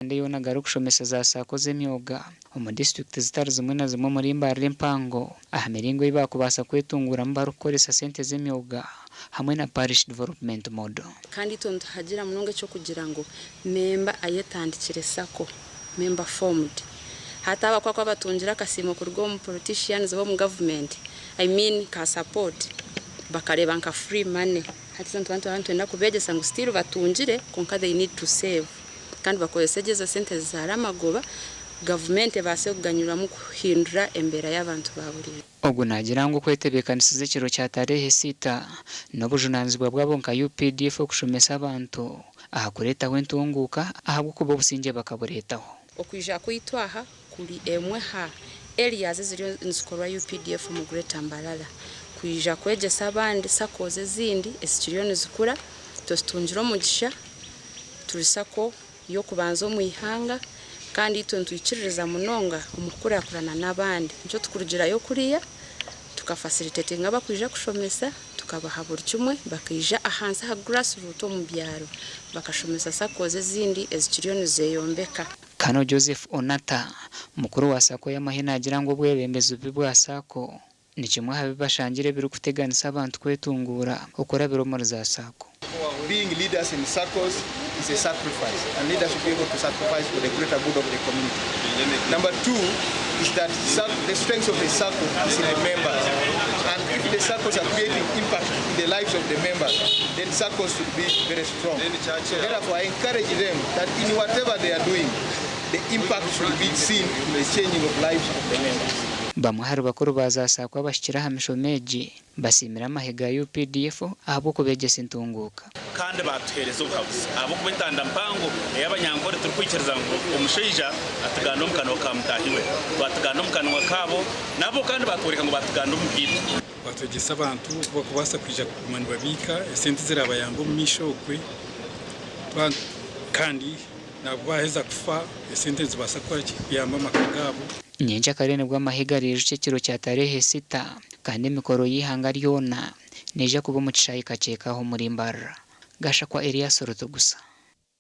Sande yoona garikushomesa za Sacco z'emyoga omu disiturikiti zitari zimwe na zimwe omuri Mbarara empango aha miringo ei baakubaasa kwetunguuramu barikukoresa sente z'emyoga hamwe na Parish Development Model. Kandi itwe nituhagira munonga eky'okugira ngu memba ayetandikire sacco, member formed. Hati abakwakwa abatungire akasiimo kuruga omu politicians oba omu government, I mean ka support, bakareeba nka free money. Hati itwe nituba nituba nitwenda kubeegyesa ngu still batungire kwonka they need to save kandi bakozese gye ezo sente zizaare amagoba, gavumenti ebaase kuganyirwamu kuhindura embeera y'abantu ba buriijo. Ogu naagira ngu okwetebeekanisiza ekiro kya tarehe siita n'obujunaanizibwa bwabo nka UPDF okushomesa abantu aha kureetaho entunguuka ahabw'okuba obusingye bakabureetaho. Okwija kwaitu aha kuri emwe aha areas eziriyo nizikorwa UPDF omu Greater Mbarara kwija kwegyesa abandi SACCOs ezindi ezikiriyo nizikura. Tuzitungire omugisha turi sacco y'okubanza omu ihanga kandi itwe nitwikiririza munonga omu kukurakurana n'abandi. Nikyo tukurugirayo kuriya tukafacilitatinga abakwija kushomesa tukabaha buri kimwe bakaija ahansi aha grass root omu byaro bakashomesa SACCOs ezindi ezikiriyo nizeyombeka. Kano Joseph Onata, mukuru wa Sacco y'amahe naagira ngu obwebembezi bubi bwa Sacco ni kimwe aha bi bashangire ebirikuteganisa abantu kwetunguura okurabira omuri za Sacco. Being leaders in SACCOs is a sacrifice and leaders should be able to sacrifice for the greater good of the community. Number two is that the strength of a SACCO is in the members and if the SACCOs are creating impact in the lives of the members then SACCOs should be very strong. So therefore I encourage them that in whatever they are doing the impact should be seen in the changing of lives of the members. Bamwe ahari bakuru ba za Sacco abahikire aha mishomo egi basiimire amahe ga UPDF ahabw'okubeegyesa entunguuka. Kandi baatuheereza obuhabuzi ahabw'okuba entanda mpango ey'Abanyankore turikwikiriza ngu omushaija atuganda omu kanwa ka mutaahi we. Twatuganda omu kanwa kaabo, nabo kandi baatworeka ngu baatuganda omu kaitu. Batwegyesa abantu oku barikubaasa kwija kuguma nibabiika esente eziraabayambe omu maisho okwe kandi nabo baaheza kufa esente nizibaasa kukora ki? Kuyamba amaka gaabo. Nyenkyakare nibwo amahe gariijukya ekiro kya tarehe sita kandi emikoro y'eihanga ryona neija kuba omu kishaayi Kakyeka omuri Mbarara. Gashakwa Erias Rutugusa.